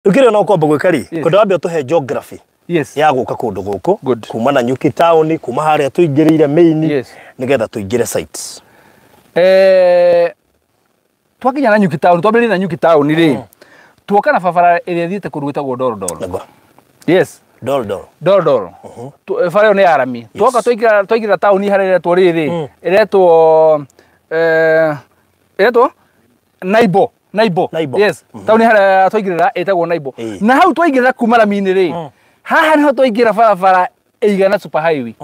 Rĩu kĩrĩa no kwamba gwĩka rĩ, kwenda wambe ũtũhe geography ya gũka kũndũ gũkũ. Good. Kuma na Nyuki town, kuma harĩa tũingĩrĩire main, nĩgetha tũingĩre sites. Twakinya na Nyuki town, twambĩrĩrie na Nyuki town rĩ, tuoka na barabara ĩrĩa ĩthiĩte kũndũ gwĩtagwo Dorodoro. Nĩguo. Yes. Dorodoro. Dorodoro. Bara ĩyo nĩ ya rami. Tuoka twaingĩra taũni harĩa ĩretwo rĩrĩ, ĩretwo ĩretwo Naibo. Naibo. Naibo. Yes. Taũni harĩa twaingĩrĩra ĩtagwo Naibo. Na hau twaingĩrĩra kuma rami-inĩ rĩ, haha nĩho twaingĩra barabara ĩigana super highway.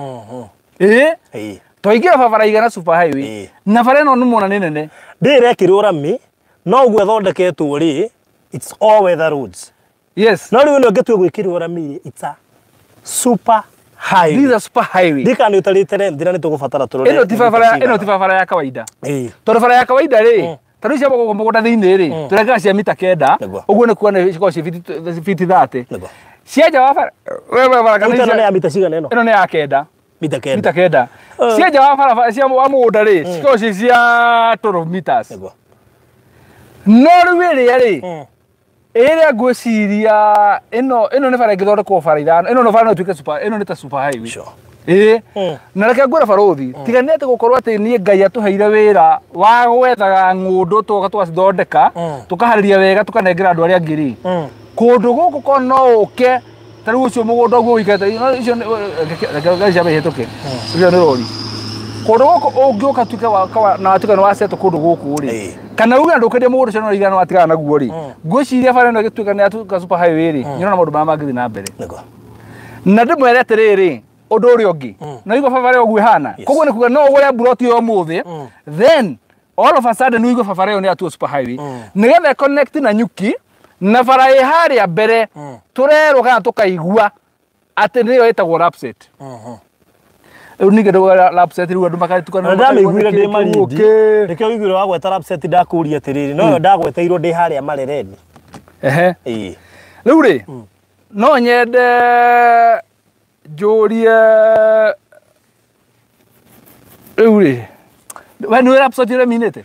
Ĩĩ. Twaingĩra barabara ĩigana super highway. Na bara ĩno nĩmuona nĩ nene. Ndĩrekĩrwo rami, no ũguo ĩthondeketwo rĩ, it's all weather roads. Yes. No rĩu ĩno ĩngĩtua gwĩkĩrwo rami rĩ, it's a super highway. This is a super highway. Ndika nĩ ũtarĩte length na nĩ tũgũbatara tũrore. Ĩno ti barabara ya kawaida. Tondũ bara ya kawaida rĩ, ta rĩu cia gũkũ mũgũnda thĩinĩ rĩ, tũrekĩra cia mita 9, ũguo nĩ kuona cikoragwo ciĩ fiti 30. Cia nja wa bara, we bara kana Ĩno nĩ cia ya mita cigana ĩno? Ĩno nĩ ya 9. Mita 9. Mita 9. Cia nja wa barabara cia wa mũgũnda rĩ, cikoragwo ciĩ cia 12 meters. No rĩu ĩrĩa rĩ, ĩrĩa ngwĩciria ĩno nĩ bara ĩngĩthondekwo bara ithano, ĩno no bara no ĩtuĩke super, ĩno nĩ ta super highway. Ĩĩ. Na reke ngwĩre barũthi, tiga nĩ atĩ gũkorwo atĩ niĩ Ngai atũheire wĩra wa gwethaga ng'ũndũ tũgoka tũgacithondeka, tũkaharĩria wega tũkanengera andũ arĩa angĩ rĩ. Kũndũ gũkũ ko no ũke, ta rĩu ũcio mũgũnda ũguo ũikarĩte, no icio nĩ, reke ngari ciambe ihĩtũke. Ũcio nĩ rori. Kũndũ gũkũ ũngĩũka tuĩke wa, kawa, na watuĩka nĩ wasetwo kũndũ gũkũ rĩ, kana uge ndũkwendia mũgũnda ũcio no ũrigana watigana naguo rĩ, ngwĩciria bara ĩno ĩgĩtuĩka nĩ yatuĩka super highway rĩ, nĩũrona maũndũ marĩa mangĩthiĩ na mbere. Na ndĩmwĩre atĩrĩrĩ, ũndũ ũrĩa ũngĩ, no igua barabara ĩyo ũguo ĩhana. Koguo nĩ kuga no ũgũre mburoti ĩyo ũmũthĩ, then all of a sudden ũigue barabara ĩyo nĩ yatuo super highway. Nĩgetha connect na Nyuki, na bara ĩ harĩa mbere, tũrerwo kana tũkaigua atĩ nĩyo ĩtagwo Lapset. Rĩu ningĩ ndauga Lapset, rĩu andũ makatukana Na ndamĩiguire ndĩ kĩ Malindi. kĩ. Nĩkĩo ũiguire wagweta Lapset ndakũria atĩrĩrĩ, no yo ndagweteirwo ndĩ harĩa Marereni. Rĩu rĩ, no nyende njũrie rĩu rĩ, we nĩũĩ Lapset ũrĩa ĩminĩte?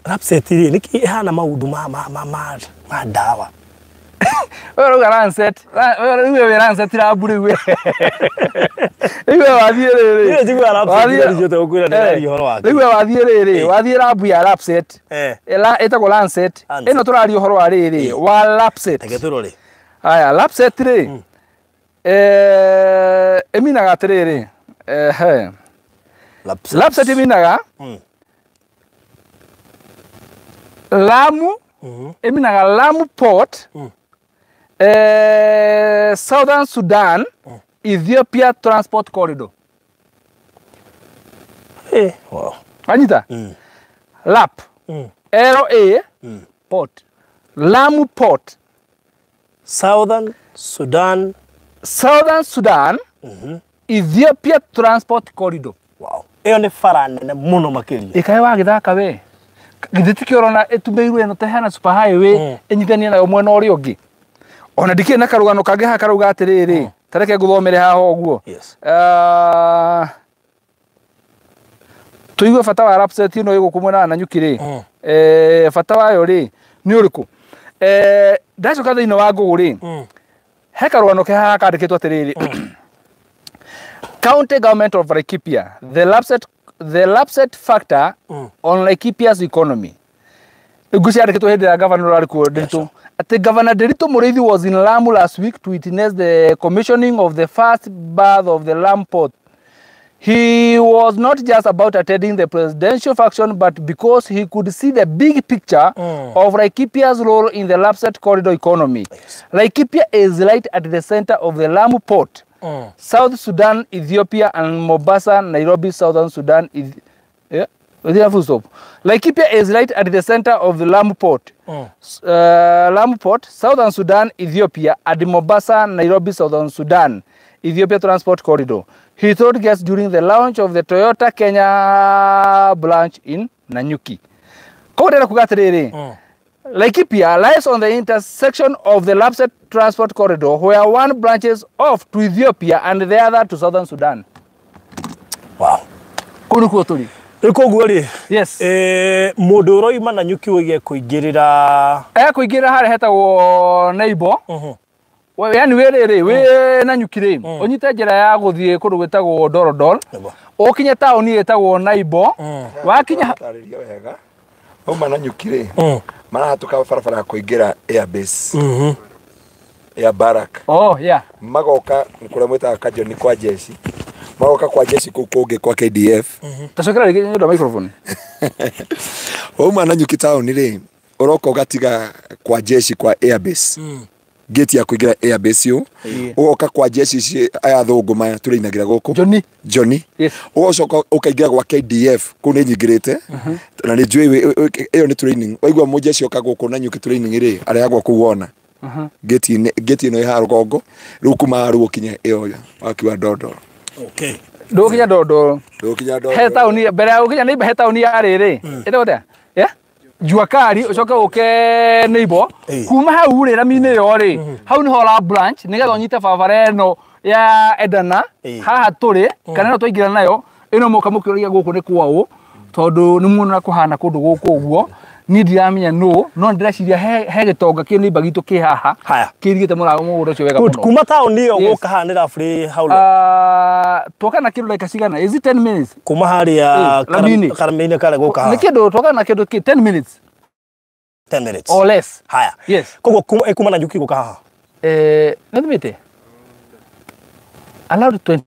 Lapset rĩ, nĩkĩ ĩhana maũndũ ma ndawa? We ũrauga Lancet. We rĩu wĩ Lancet lab rĩu we. Rĩu we wathiĩ rĩrĩ. Niĩ njiguaga Lapset Wathiĩ- nĩ gũkwĩra ndĩraria ũhoro wake. Rĩu we wathiĩ rĩrĩ, wathiĩ lab ya Lapset. Ĩtagwo Lancet. Lancet. Ĩno tũraria ũhoro wa rĩrĩ, wa Lapset. Reke tũrore. Haya, Lapset rĩ, ĩminaga atĩrĩrĩ, ehe. Lapset. Lapset ĩminaga Lamu, ĩminaga Lamu Port, Southern Sudan, Ethiopia Transport Corridor. Wow. Wanyita? Lap. L A Port. Lamu Port. Southern Sudan. Southern Sudan, Ethiopia Transport Corridor. Wow. Ĩyo nĩ bara nene mũno makĩria. Ĩkaĩ wagĩthaka we. Githĩ ti kĩo ũrona ĩtumĩirwo ĩno ta hena super highway ĩnyitanie nayo mwena ũrĩa ũngĩ. Ona ndikĩrĩ na karũgano kangĩ haha karauga atĩrĩrĩ, ta reke ngũthomere haha ũguo. Tũigue bata wa Lapset ĩno ĩ gũkũ mwena wa Nanyuki rĩ. Bata wayo rĩ nĩ ũrĩkũ? Ndacoka thĩinĩ wa Google rĩ, he karũgano ke haha kandĩkĩtwo atĩrĩrĩ. County government of Laikipia, the Lapset factor on Laikipia's economy. Rĩu ciandĩkĩtwo hĩndĩ ya governor ũrarĩ kuo Ndiritu. Atĩ Governor Ndiritu Mũrĩithi was in Lamu last week to witness the commissioning of the first berth of the Lamu Port. He was not just about attending the presidential function, but because he could see the big picture of Laikipia's role in the Lapset corridor economy. Laikipia is right at the center of the Lamu Port. South Sudan, Ethiopia, and Mombasa, Nairobi, Southern Sudan. Yeah, within a full stop. Laikipia is right at the center of the Lamu Port. Lamu Port, Southern Sudan, Ethiopia, and Mombasa, Nairobi, Southern Sudan, Ethiopia Transport Corridor. He told guests during the launch of the Toyota Kenya branch in Nanyuki. Koguo ndĩrenda kuga atĩrĩrĩ, Laikipia lies on the intersection of the Lapset Transport Corridor, where one branches off to Ethiopia and the other to Southern Sudan. Wow. Kũu nĩkuo tũrĩ. Rĩu koguo rĩ, Yes. Mũndũ ũroima Nanyuki wĩgie kũingĩrĩra Ekũingĩrĩra harĩa hetagwo Neighbor. Yani wĩ rĩrĩ wĩ Nanyuki rĩ, ũnyite njĩra ya gũthiĩ kũndũ gwĩtagwo Dorodol. Nĩguo. Ũkinye taũni ĩtagwo Naibo. Wakinya Tarĩria wega. Mauma Nanyuki rĩ, marahatũka barabara ya kũingĩra airbase ya Barak. Oh yeah. Magoka kũrĩa mwĩtaga Kajoni kwa jeshi. Magoka kwa jeshi kũu kũngĩ kwa KDF. Tacokera rĩngĩ nĩ ũndũ wa microphone. Wauma Nanyuki taũni rĩ, ũroka ũgatiga kwa jeshi kwa airbase. Gate ya kũingĩra airbase ĩyo. Ũgoka kwa jeshi ici aya athũngũ maya tũrĩinagĩra gũkũ. Johnny. Johnny. Yes. Ũgacoka ũkaingĩra gwa KDF kũu nĩ nyingĩrĩte na nĩ njũĩ ĩyo nĩ training. Waigua mũjeshi oka gũkũ Nanyuki training rĩ, arehagwo kũu wona gate-inĩ, gate ĩno ĩ haha rũgongo rĩu kuma haha rĩu ũkinye ĩyo wakiwa Ndondoro. Okay. Ndũgũkinya Ndondoro. Ndũgũkinya Ndondoro. He taũni mbere ya gũkinya Neighbor, he taũni ya rĩrĩ ĩtagwo atĩa? Yeah? Jua Kali ũcoke ũke Neighbor. Kuma hau rĩ rami-inĩ ĩyo rĩ, hau nĩho la branch nĩgetha ũnyite barabara ĩno ya Edana haha tũrĩ kana ĩno twaingĩra nayo ĩno mũka mũkĩũria gũkũ nĩ kwaũ tondũ nĩ muona kũhana kũndũ gũkũ ũguo. Niĩ ndiramenya nũ, no ndĩreciria he gĩtonga kĩ neighbor gitũ kĩ haha kĩirigĩte mũgũnda ũcio wega mũno. Kuma taũni ĩyo gũka haha nĩ roughly how long? Twoka na kĩndũ ndagĩka cigana? Is it 10 minutes? Kuma harĩa Rami-inĩ. Karami-inĩ karĩa gũka haha. Nĩ kĩndũ twoka na kĩndũ kĩ 10 minutes. 10 minutes. Or less. Haya. Yes. Koguo kuma Nanyuki gũka haha. Nĩ thimĩte? Allowed 20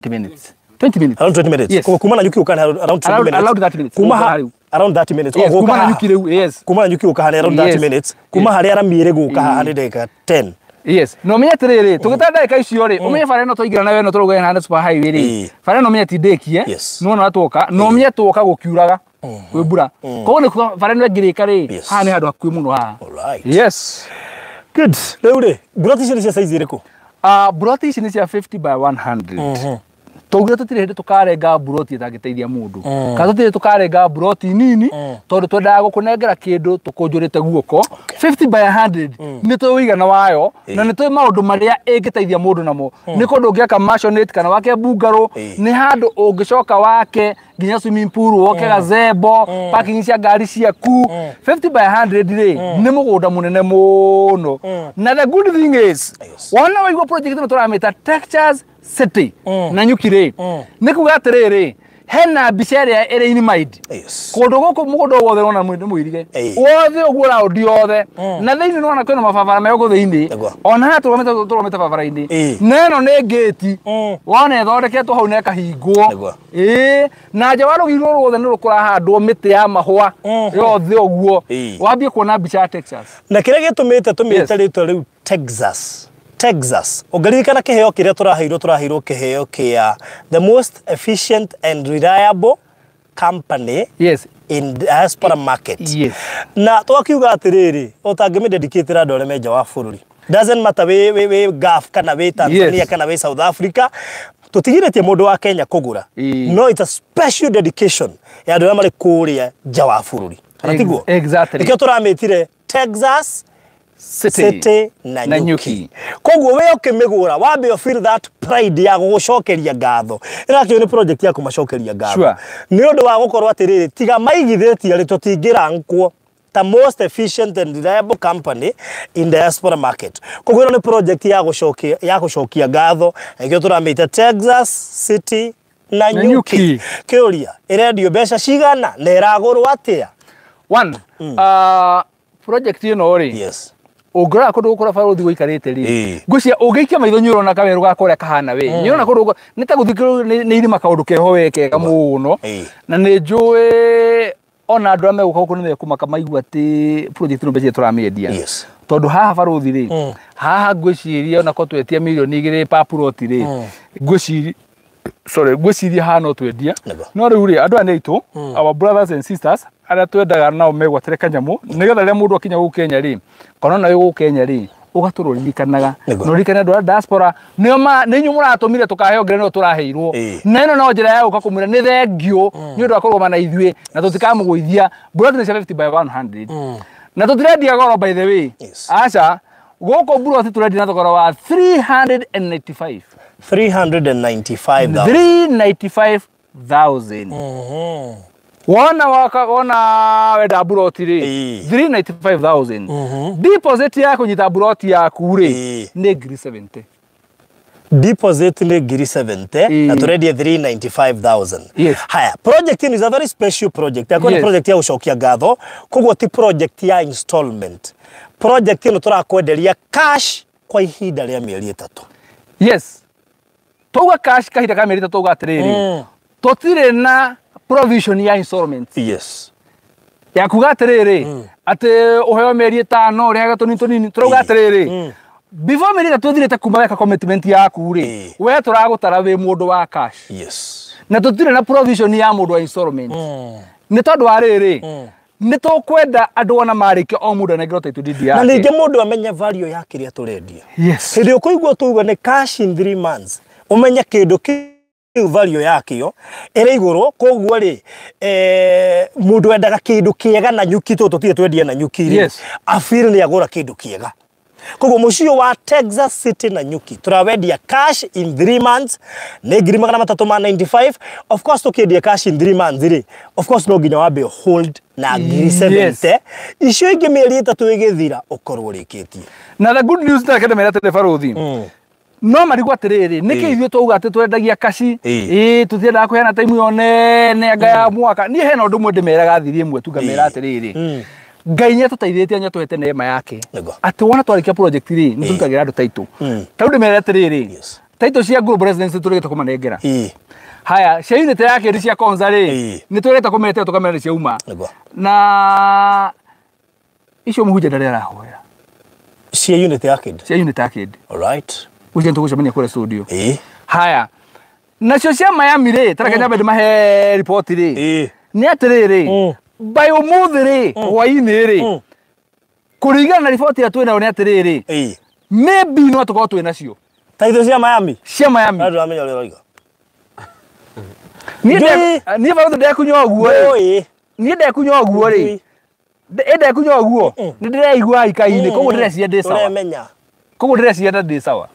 minutes. 20 minutes. Around 20 minutes. Yes. Koguo kuma Nanyuki gũka around 20 minutes. Allowed 30 minutes. Kuma around 30 minutes. Yes, kuma Nanyuki rĩu, yes. Kuma Nanyuki gũka haha around 30 minutes. Kuma harĩa rami ĩrĩ gũka haha nĩ ndagĩka 10. Yes. No ũmenye atĩrĩrĩ, tũgĩtara ndagĩka icio rĩ, ũmenye bara ĩno twaingĩra nayo ĩno tũrauga ĩna super highway rĩ. Bara ĩno ũmenye ti ndĩkie. Yes. Nĩ wona tuoka, no ũmenye tuoka gũkiuraga kwĩ mbura. Koguo nĩ kuga bara ĩno ĩngĩrĩka rĩ, haha nĩ handũ hakuhĩ mũno haha. Alright. Yes. Good. Rĩu rĩ, mburoti ici nĩ cia size ĩrĩkũ? Mburoti ici nĩ cia 50 by 100. Twaugire tũtirĩ hĩndĩ tũkarenga mburoti ĩtangĩteithia mũndũ. Kana tũtirĩ tũkarenga mburoti nini tondũ twendaga gũkũnengera kĩndũ tũkũnjũrĩte guoko. 50 by 100 nĩ tũĩ ũigana wayo na nĩ tũĩ maũndũ marĩa ĩngĩteithia mũndũ namo. Nĩ kũndũ ũngĩaka maisonette kana wake bungalow, nĩ handũ ũngĩcoka wake nginya swimming pool, woke gazebo, parking cia ngari ciaku. 50 by 100 rĩ nĩ mũgũnda mũnene mũno. Na the good thing is, wona waigua project ĩno tũramĩta Texas City Nanyuki rĩ, nĩ kuga atĩrĩrĩ, hena mbica ĩrĩa ĩrĩ in mind. Kũndũ gũkũ mũgũnda wothe ũrona nĩ mũirige wothe ũguo raundi yothe, na thĩinĩ nĩwona kwĩna mababara me gũkũ thĩinĩ, ona haha tũrũgamĩte barabara-inĩ, na ĩno nĩ ngĩti wona ĩthondeketwo hau na ĩkahingwo. Na nja wa rũgiri rũrũ ruothe nĩ rũkũrahandwo mĩtĩ ya mahũa yothe ũguo, wambie kuona mbica ya Texas. Na kĩrĩa gĩtũmĩte tũmĩte rĩtwa rĩu Texas. Texas. Ũngĩririkana kĩheo kĩrĩa tũraheirwo kĩheo kĩa the most efficient and reliable company in diaspora market. Yes. Na twakiuga atĩrĩrĩ, ũtangĩmĩdedicate andũ arĩa me nja wa bũrũri. Doesn't matter wĩ Gulf kana wĩ Tanzania kana wĩ South Africa, tũtigirĩtie mũndũ wa Kenya kũgũra. No it's a special dedication ya andũ arĩa marĩ kũrĩa nja wa bũrũri. Kana tiguo? Exactly. Nĩkĩo tũramĩtire Texas City Nanyuki. Koguo we ũkĩmĩgũra wambe you feel that pride ya gũgũcokeria ngatho. Ĩrakĩo nĩ project ya kũmacokeria ngatho. Nĩ ũndũ wa gũkorwo atĩrĩrĩ, tiga maigithĩtie rĩ tũtingĩrankwo ta most efficient and reliable company in diaspora market. Koguo ĩno nĩ project ya gũcokia ngatho. Nĩkĩo tũramĩta Texas City Nanyuki. Kĩũria, ĩrendio mbeca cigana na ĩragũrwo atĩa? One, project ĩno rĩ, Yes. Ũngĩrora kũndũ gũkũ barũthi gũikarĩte rĩ, ngwĩciria ũngĩikia maitho nĩ ũrona kawerũ ga kũrĩa kahana we. Nĩ ũrona kũndũ nĩ ta gũthiĩ nĩ irima kaũndũ keho we kega mũno. Na nĩ njũĩ ona andũ arĩa megũka gũkũ nĩ mekũmaka maigua atĩ project ĩno mbeca tũramĩendia. Tondũ haha barũthi rĩ, haha ngwĩciria ona korwo twetia mirioni 2 per plot rĩ, ngwĩciria ngwĩciria haha no twendia. No rĩu rĩ, andũ aya nĩ aitũ, our brothers and sisters, arĩa twendaga nao megwatĩre kanyamũ nĩgetha rĩrĩa mũndũ akinya gũkũ Kenya rĩ, kana ona wĩ gũkũ Kenya rĩ, ũgatũrũririkanaga. Na ũririkane andũ a diaspora nĩo nĩ inyuĩ mũratũmire tũkaheo ngerenwa tũraheirwo. Na ĩno no njĩra ya gũka kũmwĩra nĩ thengiũ nĩ ũndũ wa kũrũgama na ithuĩ na tũtikamũgũithia. Mburoti nĩ cia 50 by 100. Na tũtirendia goro by the way. Aca, gũkũ mburoti tũrendia na thogora wa 395. 395,000. 395,000. Wona waka wona wenda buroti rĩ, 395,000. Deposit ya kũnyita buroti yaku rĩ nĩ ngiri 70. Deposit nĩ ngiri 70 na tũrendia 395,000. Yes. Haya, project ĩno is a very special project. Yakorwo nĩ project ya gũcokia ngatho, koguo ti project ya installment. Project ĩno tũrakwenderia cash kwa ihinda rĩa mĩeri 3. Yes. Twauga cash kahinda ka mĩeri 3 twauga atĩrĩrĩ, tũtirĩ na provision ya installment. Yes. Ya kuga atĩrĩrĩ, atĩ ũheo mĩeri 5 ũrĩhaga tũnini tũnini, tũrauga atĩrĩrĩ, before mĩeri 3 ũthirĩte kuma weka commitment yaku rĩ, we tũragũtara wĩ mũndũ wa cash. Yes. Na tũtirĩ na provision ya mũndũ wa installment. Nĩ tondũ wa rĩrĩ, nĩ tũkwenda andũ ona marĩkia o mũndũ anengerwo title deed yake. Na ningĩ mũndũ amenye value ya kĩrĩa tũrendia. Yes. Hĩndĩ ũkũigua tuuga nĩ cash in 3 months, ũmenye kĩndũ kĩu value yakĩo ĩrĩ igũrũ, koguo rĩ, mũndũ wendaga kĩndũ kĩega na nyuki, tũtũ tũtirĩ twendia na nyuki rĩ, Yes. afeel nĩ agũra kĩndũ kĩega. Koguo mũciĩ wa Texas City na nyuki tũrawendia cash in 3 months nĩ 395,000. Of course tũkĩendia cash in 3 months rĩ, of course no nginya wambe hold na ngiri 70. Icio ingĩ mĩeri 3 ĩgĩthira ũkorwo ũrĩkĩtie. Na the good news nĩ kende mera atĩrĩ barũthi, no marigwo atĩrĩrĩ, nĩkĩ ithuĩ twauga atĩ twendagia kaci, ĩĩ tũtiendaga kũheana time ĩyo nene anga ya mwaka. Niĩ hena ũndũ ũmwe ndĩmeraga thiri ĩmwe tu ngamera atĩrĩrĩ, Ngai nĩ atũteithĩtie nĩ atũhete neema yake atĩ wona twarĩkia project rĩ, nĩ tũrutagĩra andũ title. Ta rĩu ndĩmere atĩrĩrĩ, title cia Global Residence tũrĩgĩte kũmanengera. Haya, cia unit ya kerĩ cia Konza rĩ, nĩ tũrĩgĩte kũmetera tũkamera nĩ ciauma. Na icio mũhunjia ndarĩ arahoya. Cia unit ya kĩndĩ. Cia unit ya kĩndĩ. All right. Ũcio nĩtũgũcemania kũrĩa studio. Haya, nacio cia Miami rĩ, tareke nyambe ndĩmahe report rĩ. Nĩ atĩrĩrĩ, by ũmũthĩ rĩ, hwaĩ-inĩ rĩ, kũringana na riboti ĩrĩa twĩ nayo nĩ atĩrĩrĩ, maybe no tũkorwo twĩ nacio. Title cia Miami? Cia Miami. Andũ amenya ũrĩa ũroiga. Niĩ barũthi ndekunyua ũguo rĩ. Niĩ ndekunyua ũguo rĩ. Ndekunyua ũguo, nĩ ndĩreigua ikainĩ, koguo ndĩreciria ndĩ sawa. Ũremenya. Koguo ndĩreciria ndĩ sawa.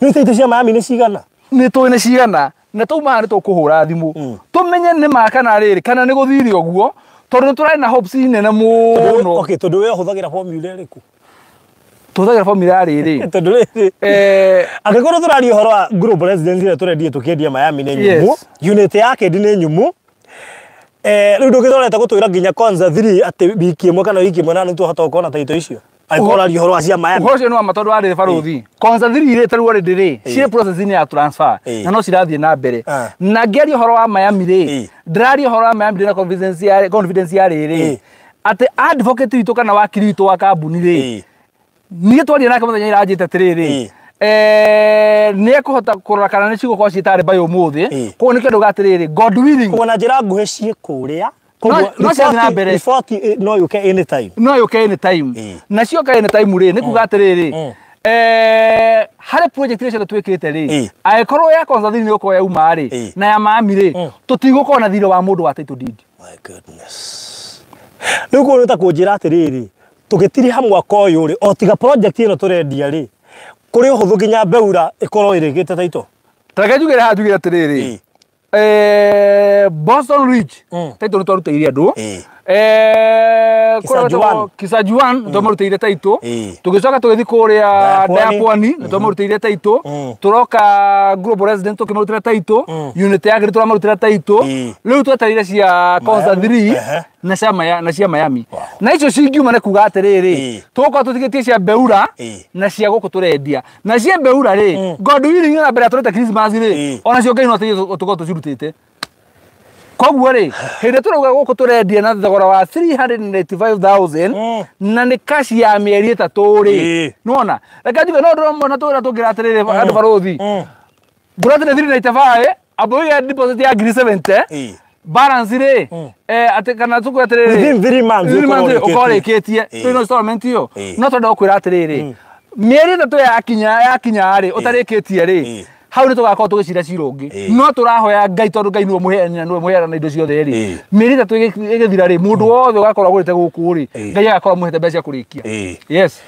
Nĩ title cia Miami nĩ cigana? Nĩ tũĩ nĩ cigana, na twauma haha nĩ tũkũhũra thimũ. Tũmenye nĩ ma kana rĩrĩ, kana nĩ gũthire ũguo, tondũ nĩ tũrarĩ na hopes nene mũno. Okay, tondũ we ũhũthagĩra formula ĩrĩkũ? Tũhũthagĩra formula rĩrĩ. Tondũ rĩrĩ, angĩkorwo tũraria ũhoro wa Global Residence ĩrĩa tũrendia tũkĩendia Miami nĩ nyũmũ, unit ya kĩndĩ nĩ nyũmũ. Rĩu ndũngĩthorete gũtwĩra nginya Konza 3 atĩ wiki ĩmwe kana wiki ĩmwe na nĩ twahota gũkorwo na title icio. Angĩkorwo ũraria ũhoro wa cia Miami. Ũhoro ũcio nĩ wa ma tondũ warĩ barũthi. Konza 3 rĩ, tarĩu already rĩ, cirĩ process-inĩ ya transfer na no cirathiĩ na mbere. Na ngĩaria ũhoro wa Miami rĩ, ndĩraria ũhoro wa Miami ndĩna confidence ya rĩrĩ, atĩ advocate witũ kana wakiri witũ wa kambuni rĩ, niĩ twaria nake mũthenya iranjĩte atĩrĩrĩ, nĩ ekũhota kũrora kana nĩ cigũkorwo ciĩ by ũmũthĩ. Koguo nĩkĩo ndauga atĩrĩrĩ, God willing. Koguo na njĩra nguhĩ ciĩ kũrĩa, no cirathiĩ na mbere. Report no yũke anytime. No yũke anytime. Na cioka anytime rĩ, nĩ kuga atĩrĩrĩ, harĩ project iria ciothe twĩkĩte rĩ, angĩkorwo ya Konza 3 nĩ gũkorwo yauma rĩ, na ya Miami rĩ, tũtigũkorwo na thirĩ wa mũndũ wa title deed. My goodness. Rĩu koguo nĩ ta kũnjĩra atĩrĩrĩ, tũgĩtiriha mwaka ũyũ rĩ, o tiga project ĩno tũrendia rĩ, kũrĩ ũhũthũ nginya Beura ĩkorwo ĩrĩkĩte title. Ta reke njugĩre haha njugĩre atĩrĩrĩ, Boston Ridge title nĩ twarutĩire andũ. Kisajuan nĩ twamarutĩire title. Tũgĩcoka tũgĩthiĩ kũrĩa Dayapwani nĩ twamarutĩire title. Tũroka Global Residence tũkĩmarutĩra title. Unit ya kerĩ tũramarutĩra title. Rĩu twetereire cia Konza 3 na cia Miami. Na icio cingiuma nĩ kuga atĩrĩrĩ, tũgũkorwo tũtigĩtie cia Beura na cia gũkũ tũrendia. Na cia Beura rĩ, God willing na mbere tũrete Christmas rĩ, ona cio Ngai no tũkorwo tũcirutĩte. Koguo rĩ, hĩndĩ tũrauga gũkũ tũrendia na thogora wa 385,000 na nĩ cash ya mĩeri 3 rĩ. Nĩwona? Reke njuge no ndĩrona tũra tũngĩra atĩrĩrĩ andũ barũthi. Burati nĩ 395, amba ũige deposit ya ngiri 70. Balance rĩ, atĩ kana tũkwĩra atĩrĩrĩ, within 3 months ũkorwo ũrĩkĩtie. Rĩu no installment ĩyo. No twenda gũkwĩra atĩrĩrĩ, mĩeri 3 yakinya rĩ, ũtarĩkĩtie rĩ, hau nĩ tũgakorwo tũgĩcira cira ũngĩ. No tũrahoya Ngai tondũ Ngai nĩwe mũheani na nĩwe mũheana indo ciothe rĩ, mĩeri 3 ĩgĩthira rĩ, mũndũ wothe ũgakorwo agũrĩte gũkũ rĩ, Ngai agakorwo amũhete mbeca cia kũrĩkia. Yes.